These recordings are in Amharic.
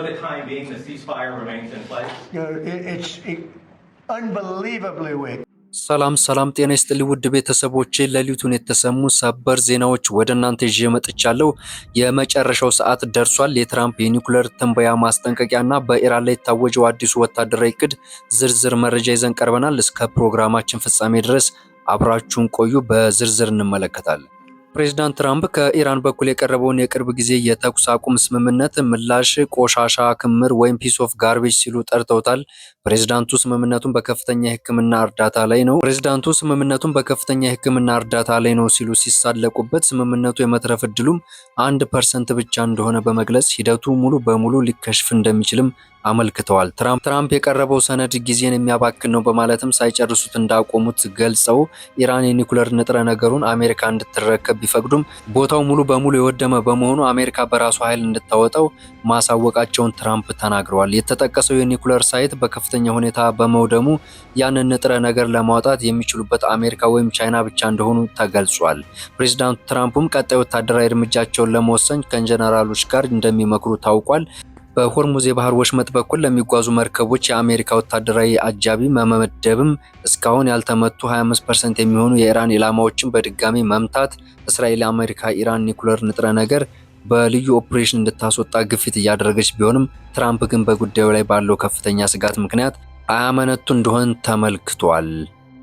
For the time being, the ceasefire remains in place. It's unbelievably weak. ሰላም ሰላም፣ ጤና ይስጥልኝ ውድ ቤተሰቦቼ፣ ሌሊቱን የተሰሙ ሰበር ዜናዎች ወደ እናንተ ይዤ መጥቻለሁ። የመጨረሻው ሰዓት ደርሷል። የትራምፕ የኒውክለር ትንበያ ማስጠንቀቂያና በኢራን ላይ የታወጀው አዲሱ ወታደራዊ እቅድ ዝርዝር መረጃ ይዘን ቀርበናል። እስከ ፕሮግራማችን ፍጻሜ ድረስ አብራችሁን ቆዩ፣ በዝርዝር እንመለከታለን። ፕሬዚዳንት ትራምፕ ከኢራን በኩል የቀረበውን የቅርብ ጊዜ የተኩስ አቁም ስምምነት ምላሽ ቆሻሻ ክምር ወይም piece of garbage ሲሉ ጠርተውታል። ፕሬዚዳንቱ ስምምነቱን በከፍተኛ የሕክምና እርዳታ ላይ ነው ሲሉ ሲሳለቁበት፣ ስምምነቱ የመትረፍ እድሉም 1% ብቻ እንደሆነ በመግለጽ ሂደቱ ሙሉ በሙሉ ሊከሽፍ እንደሚችልም አመልክተዋል። ትራምፕ የቀረበው ሰነድ ጊዜን የሚያባክን ነው በማለትም ሳይጨርሱት እንዳቆሙት ገልጸው፣ ኢራን የኒኩለር ንጥረ ነገሩን አሜሪካ እንድትረከብ ቢፈቅዱም ቦታው ሙሉ በሙሉ የወደመ በመሆኑ አሜሪካ በራሷ ኃይል እንድታወጣው ማሳወቃቸውን ትራምፕ ተናግረዋል። የተጠቀሰው የኒኩለር site በከፍተኛ ሁኔታ በመውደሙ ያንን ንጥረ ነገር ለማውጣት የሚችሉበት አሜሪካ ወይም ቻይና ብቻ እንደሆኑ ተገልጿል። ፕሬዚዳንቱ ትራምፕም ቀጣይ ወታደራዊ እርምጃቸውን ለመወሰን ከጀነራሎች ጋር እንደሚመክሩ ታውቋል። በሆርሙዝ የባህር ወሽመጥ በኩል ለሚጓዙ መርከቦች የአሜሪካ ወታደራዊ አጃቢ መመደብም፣ እስካሁን ያልተመቱ 25% የሚሆኑ የኢራን ኢላማዎችን በድጋሚ መምታት፣ እስራኤል አሜሪካ ኢራን ኒኩለር ንጥረ ነገር በልዩ ኦፕሬሽን እንድታስወጣ ግፊት እያደረገች ቢሆንም፣ ትራምፕ ግን በጉዳዩ ላይ ባለው ከፍተኛ ስጋት ምክንያት አያመነቱ እንደሆን ተመልክቷል።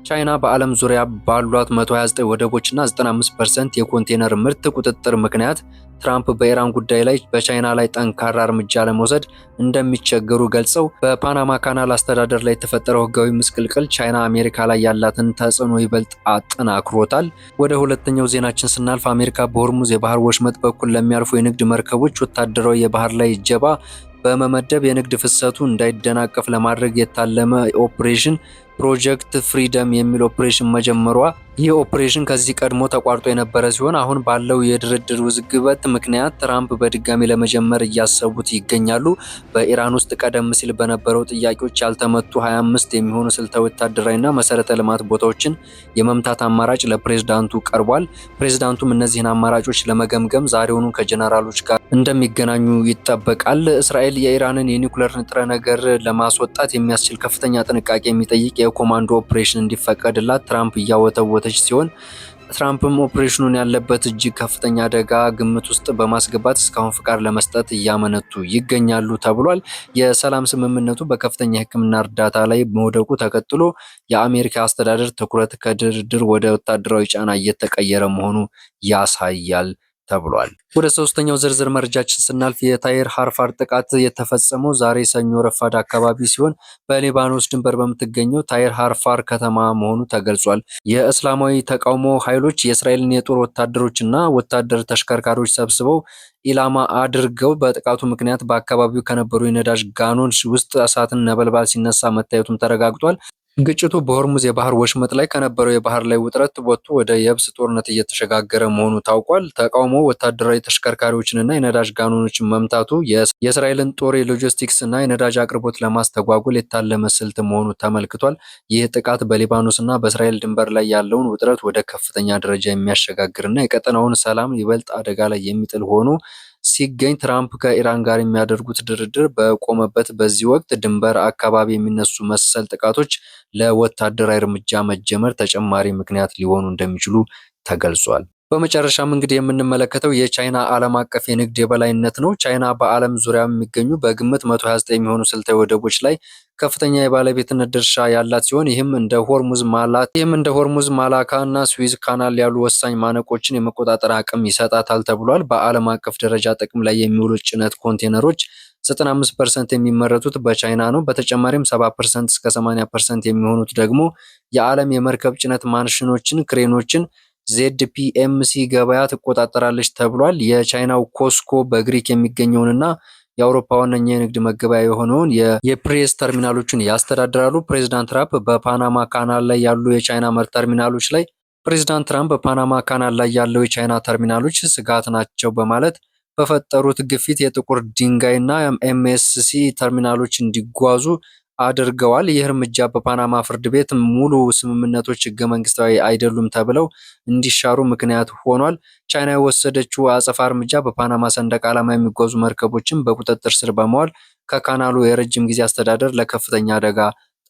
ቻይና በዓለም ዙሪያ ባሏት 129 ወደቦችና 95% የኮንቴነር ምርት ቁጥጥር ምክንያት ትራምፕ በኢራን ጉዳይ ላይ በቻይና ላይ ጠንካራ እርምጃ ለመውሰድ እንደሚቸገሩ ገልጸው፣ በፓናማ ካናል አስተዳደር ላይ የተፈጠረው ሕጋዊ ምስቅልቅል ቻይና አሜሪካ ላይ ያላትን ተጽዕኖ ይበልጥ አጠናክሮታል። ወደ ሁለተኛው ዜናችን ስናልፍ፣ አሜሪካ በሆርሙዝ የባህር ወሽመጥ በኩል ለሚያልፉ የንግድ መርከቦች ወታደራዊ የባህር ላይ እጀባ በመመደብ የንግድ ፍሰቱ እንዳይደናቀፍ ለማድረግ የታለመ Operation Project Freedom የሚል ኦፕሬሽን መጀመሯ። ይህ ኦፕሬሽን ከዚህ ቀድሞ ተቋርጦ የነበረ ሲሆን፣ አሁን ባለው የድርድር ውዝግበት ምክንያት ትራምፕ በድጋሚ ለመጀመር እያሰቡት ይገኛሉ። በኢራን ውስጥ ቀደም ሲል በነበረው ጥያቄዎች ያልተመቱ 25 የሚሆኑ ስልታዊ ወታደራዊና መሰረተ ልማት ቦታዎችን የመምታት አማራጭ ለፕሬዝዳንቱ ቀርቧል። ፕሬዝዳንቱም እነዚህን አማራጮች ለመገምገም ዛሬውኑ ከጀነራሎች ጋር እንደሚገናኙ ይጠበቃል። እስራኤል የኢራንን የኒውክለር ንጥረ ነገር ለማስወጣት የሚያስችል ከፍተኛ ጥንቃቄ የሚጠይቅ የኮማንዶ ኦፕሬሽን እንዲፈቀድላት ትራምፕ እያወተወተች ሲሆን፣ ትራምፕም ኦፕሬሽኑን ያለበት እጅግ ከፍተኛ አደጋ ግምት ውስጥ በማስገባት እስካሁን ፍቃድ ለመስጠት እያመነቱ ይገኛሉ ተብሏል። የሰላም ስምምነቱ በከፍተኛ የሕክምና እርዳታ ላይ መውደቁ ተከትሎ የአሜሪካ አስተዳደር ትኩረት ከድርድር ወደ ወታደራዊ ጫና እየተቀየረ መሆኑ ያሳያል ተብሏል። ወደ ሶስተኛው ዝርዝር መረጃችን ስናልፍ፣ የታይር ሃርፋር ጥቃት የተፈጸመው ዛሬ ሰኞ ረፋድ አካባቢ ሲሆን፣ በሊባኖስ ድንበር በምትገኘው ታይር ሃርፋር ከተማ መሆኑ ተገልጿል። የእስላማዊ ተቃውሞ ኃይሎች የእስራኤልን የጦር ወታደሮችና ወታደር ተሽከርካሪዎች ሰብስበው ኢላማ አድርገው በጥቃቱ ምክንያት በአካባቢው ከነበሩ የነዳጅ ጋኖች ውስጥ እሳትን ነበልባል ሲነሳ መታየቱም ተረጋግጧል። ግጭቱ በሆርሙዝ የባህር ወሽመጥ ላይ ከነበረው የባህር ላይ ውጥረት ወጥቶ ወደ የብስ ጦርነት እየተሸጋገረ መሆኑ ታውቋል። ተቃውሞ ወታደራዊ ተሽከርካሪዎችንና የነዳጅ ጋኖኖችን መምታቱ የእስራኤልን ጦር የሎጂስቲክስ እና የነዳጅ አቅርቦት ለማስተጓጎል የታለመ ስልት መሆኑ ተመልክቷል። ይህ ጥቃት በሊባኖስ እና በእስራኤል ድንበር ላይ ያለውን ውጥረት ወደ ከፍተኛ ደረጃ የሚያሸጋግርና የቀጠናውን ሰላም ይበልጥ አደጋ ላይ የሚጥል ሆኖ ሲገኝ፣ ትራምፕ ከኢራን ጋር የሚያደርጉት ድርድር በቆመበት በዚህ ወቅት ድንበር አካባቢ የሚነሱ መሰል ጥቃቶች ለወታደራዊ እርምጃ መጀመር ተጨማሪ ምክንያት ሊሆኑ እንደሚችሉ ተገልጿል። በመጨረሻም እንግዲህ የምንመለከተው የቻይና ዓለም አቀፍ የንግድ የበላይነት ነው። ቻይና በዓለም ዙሪያ የሚገኙ በግምት 129 የሚሆኑ ስልታዊ ወደቦች ላይ ከፍተኛ የባለቤትነት ድርሻ ያላት ሲሆን፣ ይህም እንደ ሆርሙዝ፣ ማላካ እና ስዊዝ ካናል ያሉ ወሳኝ ማነቆችን የመቆጣጠር አቅም ይሰጣታል ተብሏል። በዓለም አቀፍ ደረጃ ጥቅም ላይ የሚውሉ ጭነት ኮንቴነሮች 95% የሚመረቱት በቻይና ነው። በተጨማሪም 70% እስከ 80% የሚሆኑት ደግሞ የዓለም የመርከብ ጭነት ማሽኖችን፣ ክሬኖችን ZPMC ገበያ ትቆጣጠራለች ተብሏል። የቻይናው ኮስኮ በግሪክ የሚገኘውንና የአውሮፓ ዋነኛ የንግድ መገበያ የሆነውን የፒሬስ ተርሚናሎችን ያስተዳድራሉ። ፕሬዚዳንት ትራምፕ በፓናማ ካናል ላይ ያለው የቻይና ተርሚናሎች ስጋት ናቸው በማለት በፈጠሩት ግፊት የጥቁር ድንጋይና MSC ተርሚናሎች እንዲጓዙ አድርገዋል። ይህ እርምጃ በፓናማ ፍርድ ቤት ሙሉ ስምምነቶች ህገ መንግስታዊ አይደሉም ተብለው እንዲሻሩ ምክንያት ሆኗል። ቻይና የወሰደችው አጸፋ እርምጃ በፓናማ ሰንደቅ ዓላማ የሚጓዙ መርከቦችን በቁጥጥር ስር በመዋል ከካናሉ የረጅም ጊዜ አስተዳደር ለከፍተኛ አደጋ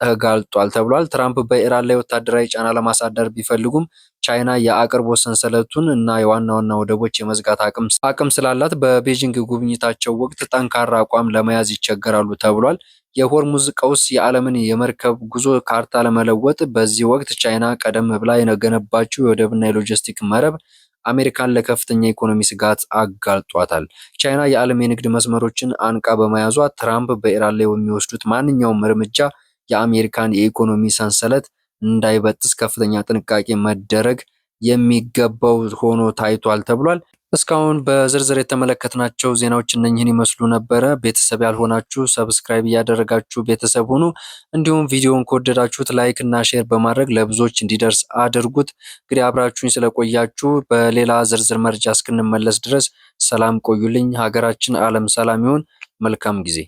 ተጋልጧል ተብሏል። ትራምፕ በኢራን ላይ ወታደራዊ ጫና ለማሳደር ቢፈልጉም ቻይና የአቅርቦት ሰንሰለቱን እና የዋና ዋና ወደቦች የመዝጋት አቅም ስላላት በቤጂንግ ጉብኝታቸው ወቅት ጠንካራ አቋም ለመያዝ ይቸገራሉ ተብሏል። የሆርሙዝ ቀውስ የዓለምን የመርከብ ጉዞ ካርታ ለመለወጥ በዚህ ወቅት ቻይና ቀደም ብላ የገነባችው የወደብና የሎጂስቲክ መረብ አሜሪካን ለከፍተኛ ኢኮኖሚ ስጋት አጋልጧታል። ቻይና የዓለም የንግድ መስመሮችን አንቃ በመያዟ ትራምፕ በኢራን ላይ የሚወስዱት ማንኛውም እርምጃ የአሜሪካን የኢኮኖሚ ሰንሰለት እንዳይበጥስ ከፍተኛ ጥንቃቄ መደረግ የሚገባው ሆኖ ታይቷል ተብሏል። እስካሁን በዝርዝር የተመለከትናቸው ዜናዎች እነኝህን ይመስሉ ነበረ። ቤተሰብ ያልሆናችሁ subscribe እያደረጋችሁ ቤተሰብ ሁኑ። እንዲሁም ቪዲዮውን ከወደዳችሁት like እና share በማድረግ ለብዙዎች እንዲደርስ አድርጉት። እንግዲህ አብራችሁኝ ስለቆያችሁ በሌላ ዝርዝር መረጃ እስክንመለስ ድረስ ሰላም ቆዩልኝ። ሀገራችን ዓለም ሰላም ይሁን። መልካም ጊዜ።